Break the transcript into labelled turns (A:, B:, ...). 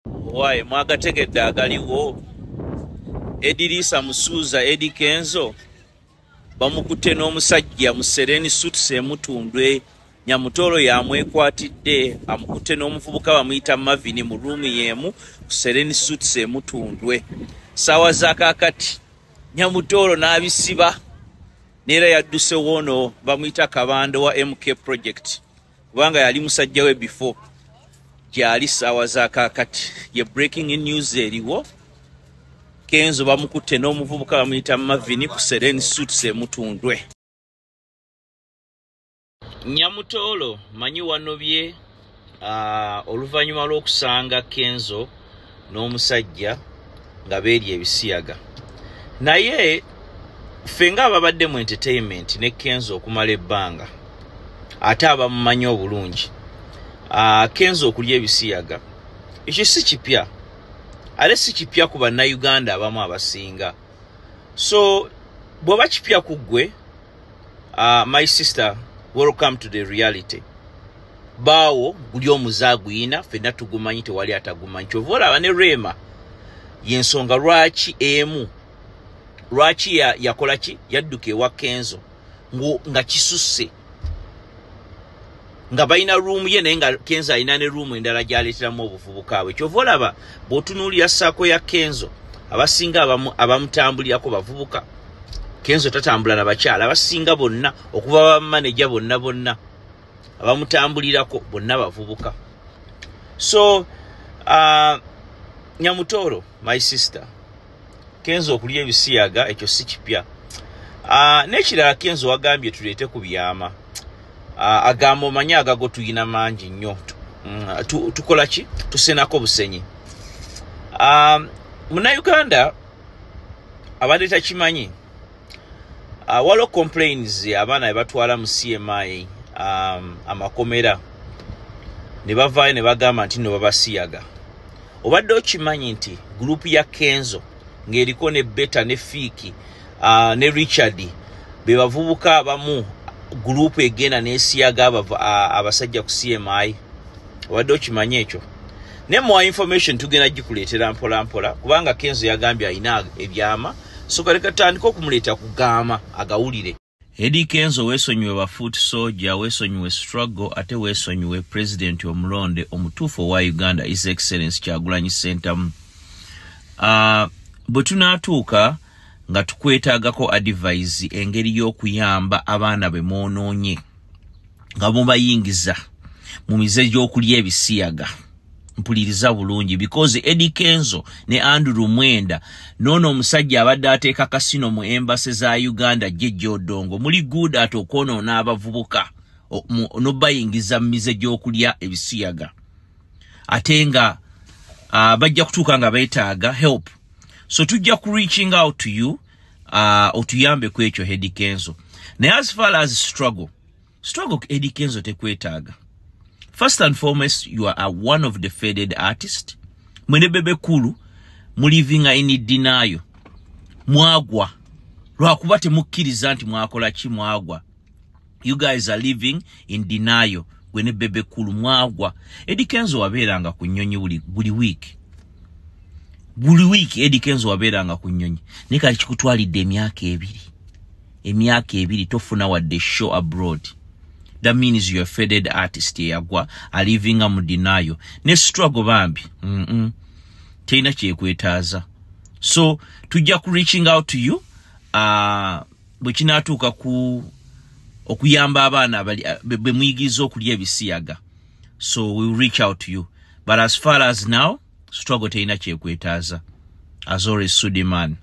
A: Owaaye, mwagategedde agaliwo? Edirisa Musuuza, Eddy Kenzo bamukutte n'omusajja mu Sereni Suites e Mutundwe. Nyamutoolo yamwekwatidde, amukutte n'omuvubuka bamuyita Mavini mu room y'emu ku Sereni Suites e Mutundwe. Saawa za kaakati Nyamutoolo n'abisiba, neera yadduse woono bamuyita Kabando wa MK Project, kubanga yali musajja we before. Gyali saawa za kaakati ye breaking news eriwo: Kenzo bamukutte n'omuvubuka bamuyita Mavini ku Sereni Suites e Mutundwe. Nyamutoolo, manyi wanobye oluvannyuma lw'okusanga Kenzo n'omusajja nga beerya ebisiyaga, naye ffe ng'ababadde mu entertainment ne Kenzo okumala ebbanga, ate abamumanyi obulungi, Kenzo okulya ebisiyaga ekyo si kipya, ate si kipya ku Bannayuganda abamu abasinga. So bw'oba kipya ku ggwe, my sister, welcome to the reality. Baawo guli omuze aguyina, ffenna tugumanyi, tewali atagumanyi. Kyova olaba ne Rema, yensonga lwaki emu lwaki yakola ki, yadduka ewa Kenzo nga kisusse, nga balina room ye, naye nga Kenzo alina ne room endala gyaleeteramu obuvubuka bwe. Kyova olaba bw'otunuulira saako ya Kenzo, abasinga abamutambulirako bavubuka. Kenzo tatambula na bakyala, abasinga bonna, okuva bamaneja bonna bonna abamutambulirako bonna bavubuka. So Nyamutooro, my sister, Kenzo okulya ebisiyaga ekyo si kipya. N'ekirala, Kenzo wagambye tuleete ku byama. Agamba omanyi agago tuyina mangi nnyo. Tukola ki? Tusenako busenyi. Munnayuganda abadde takimanyi, waliwo complains abaana be batwala mu CMI, amakomera, ne bavaayo ne bagamba nti nno babasiyaga. Obadde okimanyi nti group ya Kenzo ng'eriko ne Beta ne Fiiki ne Richard be bavubuka abamu group egenda n'esiyaga abasajja ku CMI? Obadde okimanyi ekyo? Naye muwa information tugenda gikuleetera mpola mpola, kubanga Kenzo yagambye alina ebyama. So kaleka tutandike okumuleeta kugaama agawulire. Eddy Kenzo, weesonyiwe ba foot soldier, weesonyiwe struggle, ate weesonyiwe president omulonde omutuufu owa Uganda, His Excellence Kyagulanyi Ssentamu. Bwe tunaatuuka nga tukwetaagako advice engeri y'okuyamba abaana be mwonoonye nga mubayingiza mu mize gy'okulya ebisiyaga, mpuliriza bulungi, because Eddy Kenzo ne Andrew Mwenda noono omusajja abadde ateeka casino mu embassy za Uganda, Jejja Odongo, muli good at okwonoona abavubuka n'obayingiza mu mize gy'okulya ebisiyaga, ate nga bajja kutuuka nga beetaaga help. So tujja ku reaching out to you, otuyambe ku ekyo, Eddy Kenzo. Naye as far as struggle, struggle, Eddy Kenzo tekwetaaga. First and foremost, you are one of the faded artist. Mwene Bebe Cool mulivinga in denial. Mwagwa lwakuba temukkiriza nti mwakola ki, mwagwa. You guys are living in denial. Gwe ne Bebe Cool mwagwa. Eddy Kenzo wabeeranga ku nnyonyi buli week, buli week Eddy Kenzo wabeeranga ku nnyonyi, naye kati kikutwalidde emyaka 2, emyaka 2 tofuna wadde show abroad. That means you're a faded artist eyagwa, alivinga mu denial. Ne struggle bambi, terina kyekwetaaza. So tujja ku reaching out to you bwe kinaatuuka ku okuyamba abaana be muyigiriza okulya ebisiyaga. So we will reach out to you, but as far as now, struggle terina kyekwetaaza. As always, Sudiman.